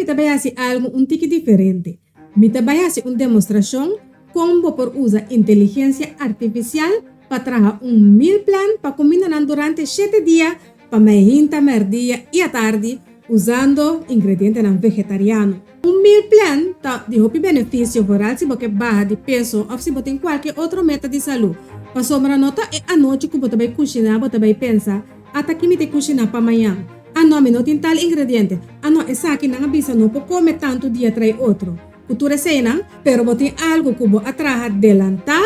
mi ta bai hasi algu un tiki diferente. Mi ta bai hasi un demostrashon kon bo por usa inteligensia artifisial pa traha un meal plan pa kumindanan durante shete dia pa meihinta, mèrdia i atardi usando ingredientenan vegetariano. Un meal plan ta di hopi benefisio vooral si bo ke baha di peso òf si bo tin kualke otro meta di salú, pasobra no ta e anochi ku bo ta bai kushiná bo ta bai pensa, Ata ki mi ta kushiná pa mañan? Ah no, mi no tin tal ingrediente. Ah no, esaki nan a bisa no por kome tantu dia trai otro. Ku tur eseinan, pero bo tin algu ku bo a traha delantá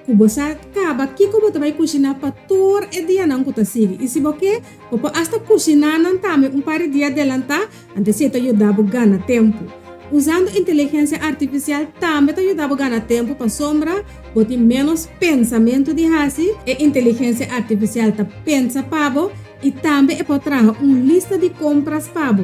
ku bo sa kaba kiko bo ta bai kushiná pa tur e dianan ku ta sigui. I si bo ke, bo por asta kushiná nan tambe un par di dia delantá, anto esei ta yuda bo gana tempu. Usando inteligensia artifisial tambe ta yuda bo gana tempu pasobra bo tin ménos pensamentu di hasi, e inteligensia artifisial ta pensa pa bo i tambe e por traha un lista di kompras pa bo.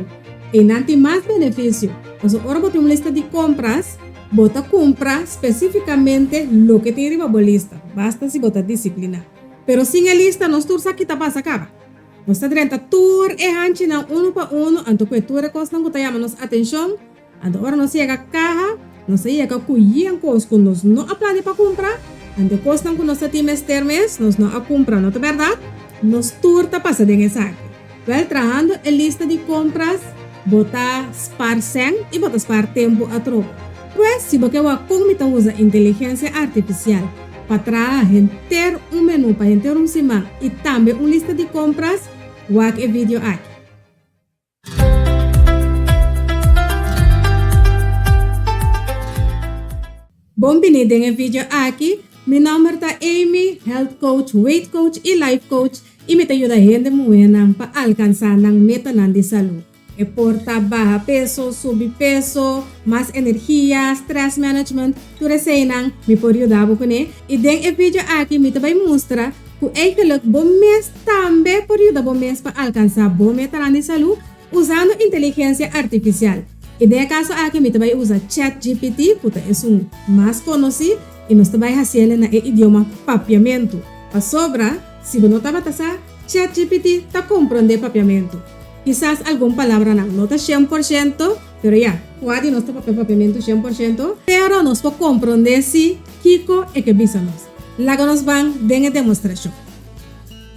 Einan tin mas benefisio, pasobra ora bo tin un lista di kompras, bo ta kumpra spesífikamente loke tin riba bo lista, basta si bo ta disipliná. Pero sin e lista nos tur sa ki ta pasa kaba. Nos ta drenta tur e hanchinan unu pa unu, anto ku e tur e kosnan ku ta yama nos atenshon, Anto ora nos yega kaha, nos a yega ku yen kos ku nos no a plania pa kumpra, anto e kosnan ku nos ta tin mester mes, nos no a kumpra, no ta bèrdat? Nos tur ta pasa den esaki. Wèl, trahando e lista di kompras, bo ta spar sèn i bo ta spar tempu atrobe. Pues, si bo ke wak kon mi ta usa inteligensia artifisial pa traha henter un menú pa henter un siman i tambe un lista di kompras, wak e video aki. Bon bini den e video aki, mi nomber ta Amy, health coach, weight coach y life coach y mi ta yuda hende muhenan pa alcansa nan metanan di salud. E por ta baha peso, subi peso, mas energia, stress management, tur eseinan mi por yuda bo cune. Y den e video aki mi ta bay mustra Ku eigenlijk bo mes tambe por yuda bo mes pa alkansá bo metanan di salú usando inteligensia artifisial. I den e kaso aki mi ta bai usa ChatGPT ku ta esun mas konosí i nos ta bai hasiel na e idioma papiamentu. Pasobra, si bo no tabata sa, ChatGPT ta komprondé papiamentu. Kisas algun palabranan no ta 100%, pero ya, kua di nos ta papia papiamentu 100%? Pero nos por komprondé sí kiko e ke bisa nos. Laga nos ban den e demostrashon.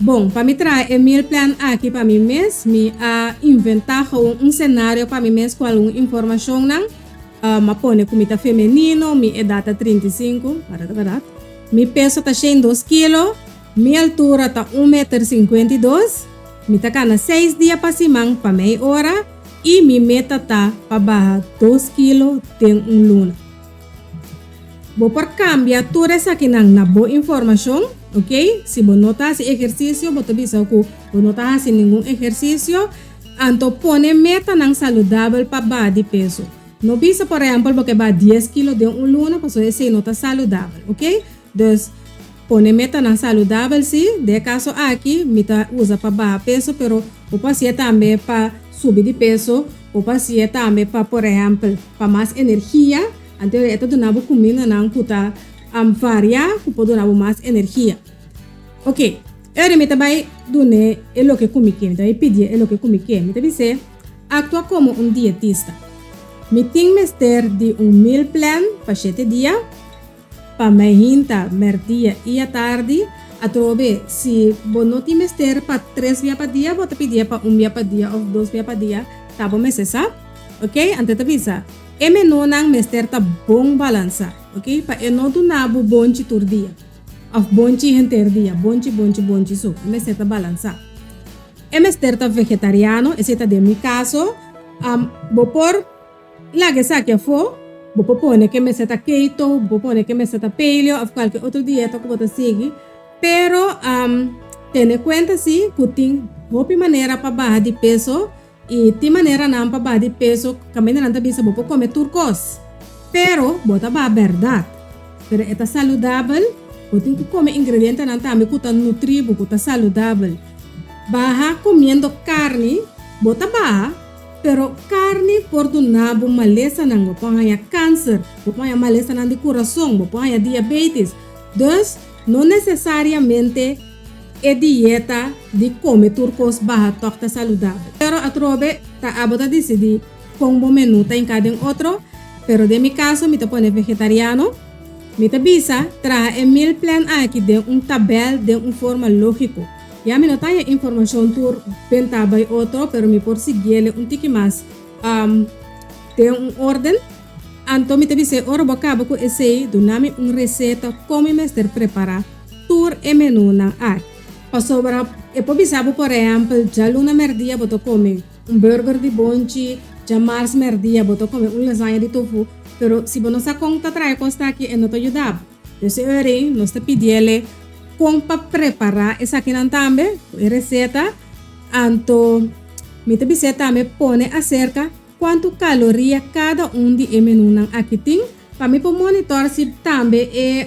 Bon, pa mi traha e meal plan aki pa mi mes, mi a inventá gewoon un senario pa mi mes ku algun informashonnan. Mi a pone ku mi ta femenino, mi edat ta 35, wara ta bèrdat, mi peso ta 102 kilo, mi altura ta un meter 52, mi ta kana seis dia pa siman pa mei ora i mi meta ta pa baha dos kilo den un luna. Bo por cambia tur esakinan na bo informacion, ok? Si bo no ta haci ehercicio, bo ta bisa cu bo no ta haci ningun ehercicio, anto pone metanan saludabel pa baha di peso. No bisa por ehempel bo ke baha dies kilo den un luna pasobra esey no ta saludabel, ok? Dus, pone metanan saludabel si, den e caso aki mi ta usa pa baha peso, pero bo por haci'e tambe pa subi di peso, bo por haci'e tambe pa por ehempel pa mas energia. Anto e ta duna bo kumindanan ku ta varia ku por duna bo mas energia. Ok, e ora mi ta bai dun'é e loke ku mi ke, mi ta bai pidié e loke ku mi ke. Mi ta bis'é, Aktua komo un dietista. Mi tin mester di un meal plan pa shete dia, pa mainta, mèrdia i atardi. Atrobe, si bo no tin mester pa tres bia pa dia, bo ta pidié pa un bia pa dia òf dos bia pa dia, ta bo mester sa. Ok, anto e ta bisa. E menúnan mester ta bon balansá, ok, pa e no duna bo bonchi tur dia, òf bonchi henter dia, bonchi, bonchi, bonchi so. E mester ta balansá. E mester ta vegetariano, esei ta den mi kaso. Bo por laga esaki afó, bo por pone ke mester ta keto, bo por pone ke mester ta paleo òf kualke otro dieta ku bo ta sigui, pero tene kuenta si ku tin hopi manera pa baha di peso. I tin maneranan pa baha di peso kaminda nan ta bisa bo por kome tur kos. Pero bo ta baha bèrdat. Pero e ta saludabel? Bo tin ku kome ingredientenan tambe ku ta nutri bo, ku ta saludabel. Baha komiendo karni, bo ta baha, pero karni por duna bo malesanan. Bo por haña kanser, bo por haña malesanan di kurason, bo por haña diabetes. Dus, no nesesariamente. E dieta di come tur cos baha toch ta saludabel. Pero atrobe ta abo ta dicidi kon bo menú ta hinká den otro, pero den mi kaso mi ta pone vegetariano. Mi ta bisa, traha e meal plan aki den un tabèl den un forma lógiko. Ya mi no ta haña informashon tur bentá bai otro, pero mi por siguiele un tiki mas den un órden. Anto mi ta bis'é, ora bo a kaba ku esei, duna mi un reseta kon mi mester prepará tur e menúnan aki. Pasobra e por bisa bo, por ehèmpel, djaluna mèrdia bo ta kome un burger di bonchi, djamars mèrdia bo ta kome un lasaña di tofu, pero si bo no sa kon ta traha e kos ta aki, e no ta yuda bo. Des e ora ei nos ta pidiele kon pa prepará esakinan tambe, ku e reseta. Anto mi ta bis'é tambe pone aserka Kuantu kaloria kada un di e menunan aki tin? Pa mi por monitor si tambe e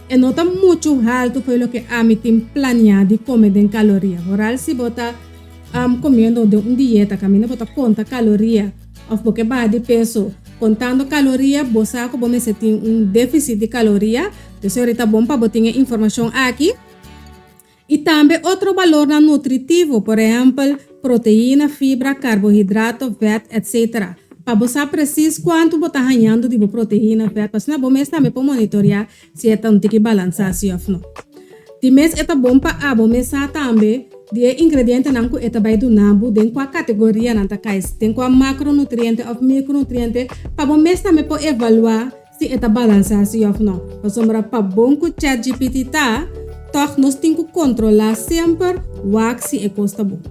e no ta muchu haltu fo'i loke ami tin planiá di kome den kaloria. Vooral si bo ta komiendo den un dieta kaminda bo ta konta kaloria òf bo ke baha di peso kontando kaloria bo sa ku bo mester tin un defisit di kaloria. P'esei ta bon pa bo tin e informashon aki. I tambe otro balornan nutritivo, por ehèmpel, proteina, fibra, karbohidrato, vèt, etc. Pa bo sa presis kuantu bo ta hañando di bo proteina, vèt, pasobra bo mes tambe por monitoriá si e ta un tiki balansá si òf no. Di mes e ta bon pa abo mes sa tambe di e ingredientenan ku e ta bai duna bo, den kua kategoria nan ta kai, den kua makronutriente òf mikronutriente, pa bo mes tambe por evaluá Si e ta balansá si òf no. Pasobra pa bon ku ChatGPT ta, tòg nos tin ku kontrolá semper wak si e kos ta bon.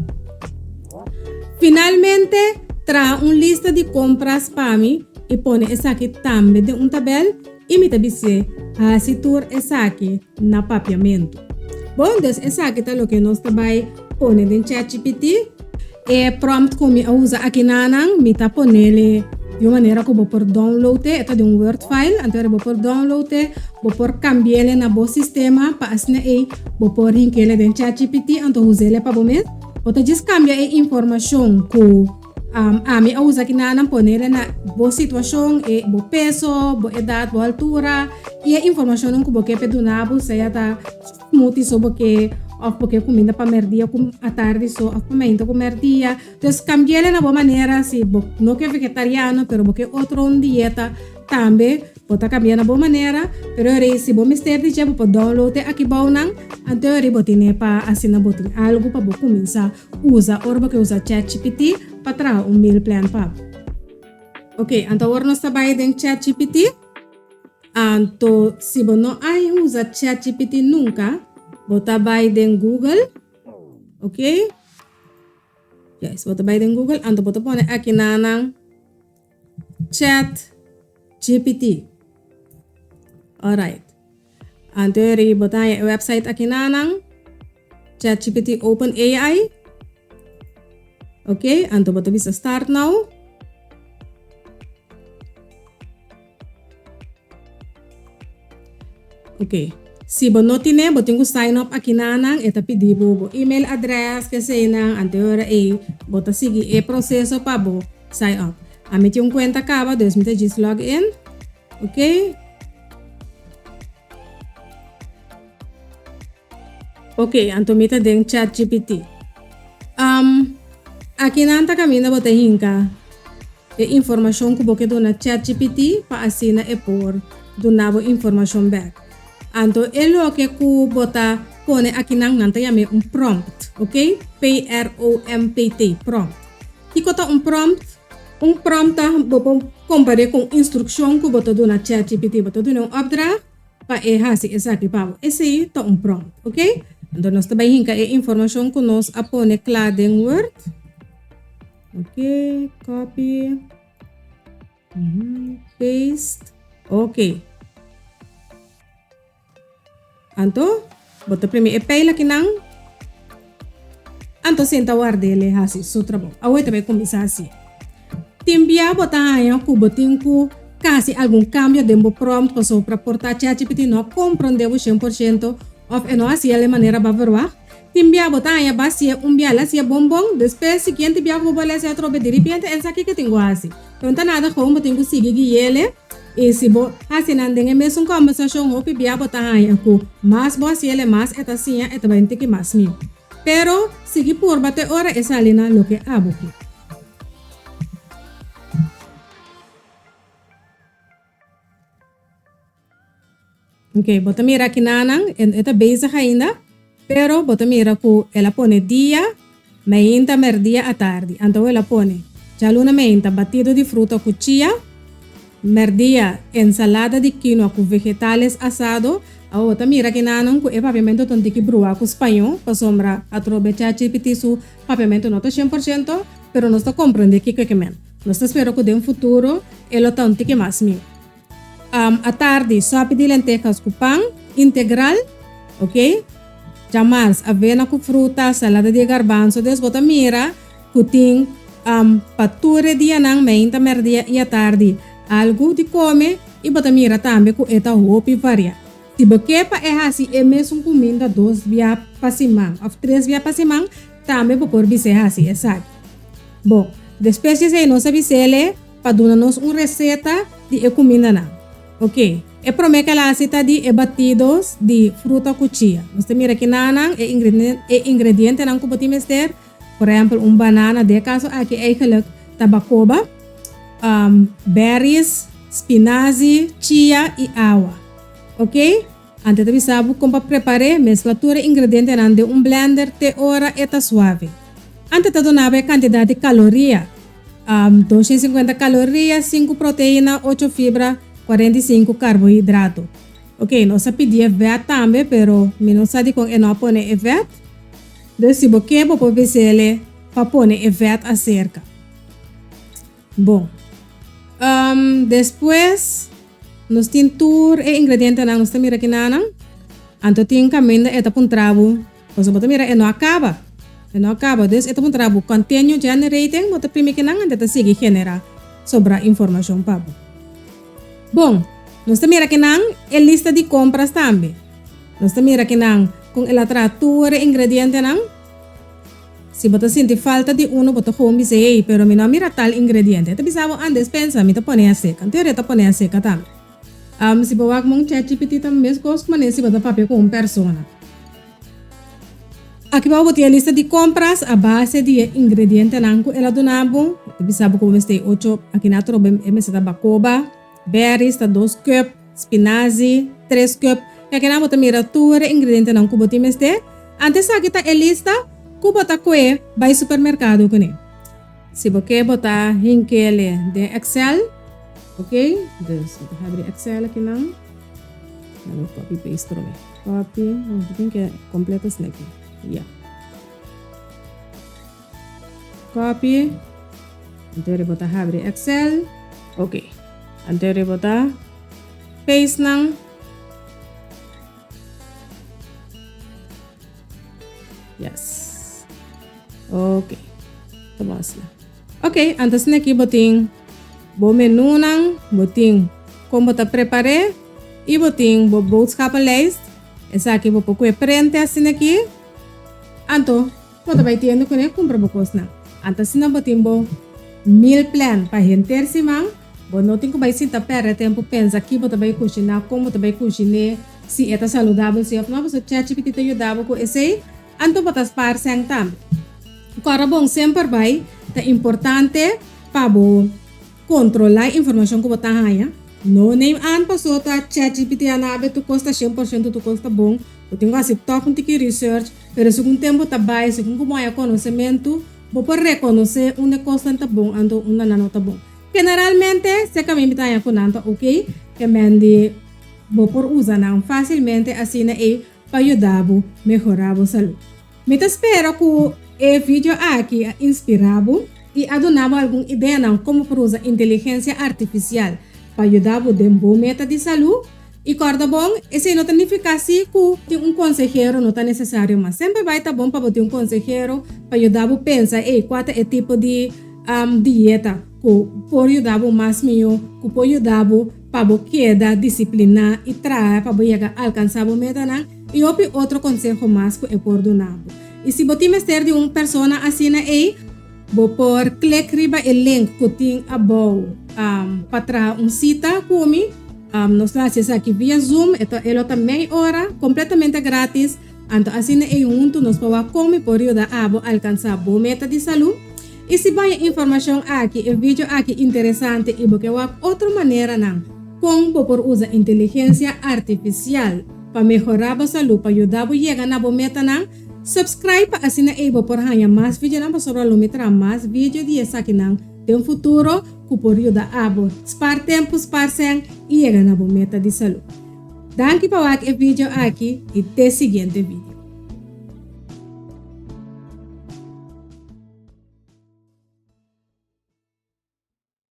Finalmente, traha un lista di kompras pa mi i pone esaki tambe den un tabèl i mi ta bis'é hasi tur esaki na papiamentu. Bon, dus esaki ta loke nos ta bai pone den ChatGPT. E prompt ku mi a usa akinanan mi ta ponele di un manera ku bo por download e, e ta di un word file, anto bo por download e, bo por kambiele na bo sistema pa asina ei bo por hinkele den ChatGPT anto usele pa bo mes. Bo ta djis kambia e informashon ku ami a usa akinanan ponele na bo situashon, e bo peso, bo edat, bo altura i e informashonnan ku bo ke pa e duna bo sea ta. Smoothie so bo ke of bo ke kuminda pa merdia ku atardi so of pa mainta ku merdia. Dus kambiele na bo manera si bo no ke vegetariano pero bo ke otro un dieta tambe bo ta kambia na bo manera pero ori si bo mester di dje bo por download e aki bounan anto ori bo tine pa asina bo tin algu pa bo kuminsa usa ora bo ke usa ChatGPT pa traha un meal plan pa bo. Ok anto awor nos ta bai den ChatGPT. Anto si bo no a usa ChatGPT nunca, bo ta bai den Google, ok? Yes, bo ta bai den Google, anto bo ta pone aki nanan ChatGPT. Alright. Anto eri bo ta haña e website aki nanan ChatGPT OpenAI. Ok, anto bo ta bisa start now. Ok, si bo no tine, bo tin ku sign up aki nanan, e ta pidi bo bo email address, kesenan, ante ora ei bo ta sigui e proseso pa bo sign up. Ami tin un kuenta kaba, dus mi ta djis log in. Ok. Ok, anto mi ta den ChatGPT. Um, akinan ta kaminda bo ta hinka e informashon ku bo ke duna ChatGPT pa asina e por duna bo informashon bèk. Anto e loke ku bo ta pone akinan nan ta yam'é un prompt, ok? P-R-O-M-P-T, prompt. Kiko ta un prompt? Un prompt ta bo por kompar'é ku un instrukshon ku bo ta duna ChatGPT. Bo ta duna un opdracht pa e hasi esaki pa bo. Esei ta un prompt, ok? Anto nos ta bai hinka e informashon ku nos a pone kla den Word. Ok, copy. Paste. Ok. Anto, bo ta primi e pijl akinan. Anto sinta ward'e hasi su trabou. Awor e ta bai kuminsá hasié. Tin bia bo ta haña ku bo tin ku hasi algun kambio den bo prompt pasobra por ta ChatGPT no a komprondé bo 100% òf e no hasiel e manera bo a verwagt. Tin bia bo ta haña bo hasié un bia el hasié bon bon, despues siguiente bia ku bo bolbe hasié atrobe diripiente e sa kiko tin ku hasi. Pero no ta nada gewoon bo tin ku sigui gui'el i si bo hasi nan den e mesun kòmbersashon hopi bia bo ta haña ku mas bo hasiel e mas e ta siña e ta bai un tiki mas mihó. Pero sigui purba te ora e sali na loke abo ke. Ok, bo ta mira akinanan, e ta bezig ainda, pero bo ta mira ku el a pone dia, meinta, merdia, atardi. Anto el a pone djaluna meinta batido di fruta ku chia, merdia ensalada di quinoa ku vegetales asado. Awor bo ta mira akinanan ku e papiamentu ta un tiki bruá ku spañó, pasobra atrobe ChatGPT su papiamentu no ta 100%, pero nos ta komprendé kiko e ke men. Nos ta spera ku den futuro e lo ta un tiki mas mihó. Atardi, sopi di lentejas ku pan integral, ok. Djamars, avena ku fruta, salada di garbanzo. Des bo ta mira ku tin pa tur e dianan, meinta, merdia i atardi, algu di kome i bo ta mira tambe ku e ta hopi variá. Si bo ke pa e hasi e mesun kuminda dos bia pa siman òf tres bia pa siman, tambe bo por bis'é hasi esaki. Bon, despues di esei nos a bis'é pa duna nos un reseta di e kumindanan. Ok, e promé ku el a hasi ta di e batidos di fruta ku chia. Nos ta mira kinanan e e ingredientenan ku bo tin mester. Por ehèmpel un banana, den e kaso aki eigenlijk ta bakoba, berries, spinazi, chia i awa. Ok, anto e ta bisa bo kon pa prepar'é, meskla tur e ingredientenan den un blender te ora e ta suave. Anto e ta duna bo e kantidat di kaloria, 250 kaloria, sinku proteina, ocho fibra, 45 karbohidrato. Ok, nos a pidi e vèt tambe, pero mi no sa dikon e no a pone e vèt. Dus si bo ke bo por bis'ele pa pone e vèt aserka. Bon. Despues nos tin tur e ingredientenan, nos ta mira kinanan. Anto tin kaminda e ta puntra bo, pasobra bo ta mira e no a kaba, e no a kaba. Dus e ta puntra bo continue generating, bo ta primi kinan anto e ta sigui genera sobra informashon pa bo. Bon, nos ta mira kinan e lista di kompras tambe. Nos ta mira kinan kon el a traha tur e ingredientenan. Si bo ta sinti falta di uno bo ta gewoon bisa ey pero mi no a mira tal ingrediente. E ta bisa bo an despensa mi ta pone aseca. En teoria ta pone aseca tambe. Si bo wak mon ChatGPT ta mescos cu manera si bo ta papia cu un persona. Aki bao bo tin e lista di compras a base di e ingredientenan cu el a duna bo. E ta bisa bo cu bo mester e ocho, aki na atrobe e mester ta bacoba, berries ta dos cup, Spinazi, tres cup. Ya kena bo ta mira tur e ingredientenan ku bo tin mester. Antes aki ta e lista ku bo ta kue bai supermerkado kuné. Si bo ke bo ta hinkele den Excel. Ok, dus mi ta habri Excel akinan. Laga mi copy paste promé. Copy, no, mi tin ke kompleto esaki. Ya. Copy. Anto bo ta habri Excel. Ok. Anto bo ta paste nan. Yes. Ok. Ta bon asina. Ok, anto asina aki bo tin bo menunan, bo tin kon bo ta prepar'é i bo tin bo boodschappenlijst. Esaki bo por kue prente asina aki. Anto Bo ta bai tienda kuné kumpra bo kosnan. Anto asina bo tin bo meal plan pa henter siman, bo no tin ku bai sinta pèrdè tempu pensa ki bo ta bai kushiná, kon bo ta bai kushiné, si e ta saludabel si òf no, pasobra ChatGPT ta yuda bo ku esei, anto bo ta spaar sèn tambe. Kòrda bon semper bai ta importante pa bo kontrolá e informashon ku bo ta haña. No neem aan paso ta ChatGPT a nabe tur kos ta 100% tur kos ta bon. Bo tin ku hasi tòg un tiki research, pero segun tempu ta bai, segun ku bo haña konosementu, bo por rekonosé unda e kosnan ta bon anto unda nan no ta bon. Generalmente, serka mi mi ta haña ku nan ta oké, ke men di bo por usa nan fásilmente asina ei pa yuda bo mehorá bo salú. Mi ta spera ku e video aki a inspirá bo i a duna bo algun ideanan kon bo por usa inteligensia artifisial pa yuda bo den bo meta di salú. I kòrda bon, esei no ta nifiká si ku tin un konsehero no ta nesesario mas. Semper bai ta bon pa bo tin un konsehero pa yuda bo pensa, ey, kua ta e tipo di dieta ku por yuda bo mas mihó, ku por yuda bo pa bo keda disipliná i traha pa bo yega alkansá bo metanan i hopi otro konseho mas ku e por duna bo. I si bo tin mester di un persona asina ey, Bo por klik riba e link ku tin abou pa traha un sita ku mi. Nos lo hasi esaki via Zoom, e ta e lo ta mei ora, kompletamente gratis. Anto asina ei huntu nos por wak kon mi por yuda abo alkansá bo meta di salú. I si bo haña informashon aki, e video aki interesante i bo ke wak otro maneranan. Kon bo por usa inteligensia artifisial pa mehorá bo salú pa yuda bo yega na bo metanan? Subscribe pa asina ei bo por haña mas videonan pasobra lo mi traha mas video di esakinan den futuro ku por yuda abo spar tempu, spar sèn i yega na bo meta di salú. Danki pa wak e video aki i te siguiente video.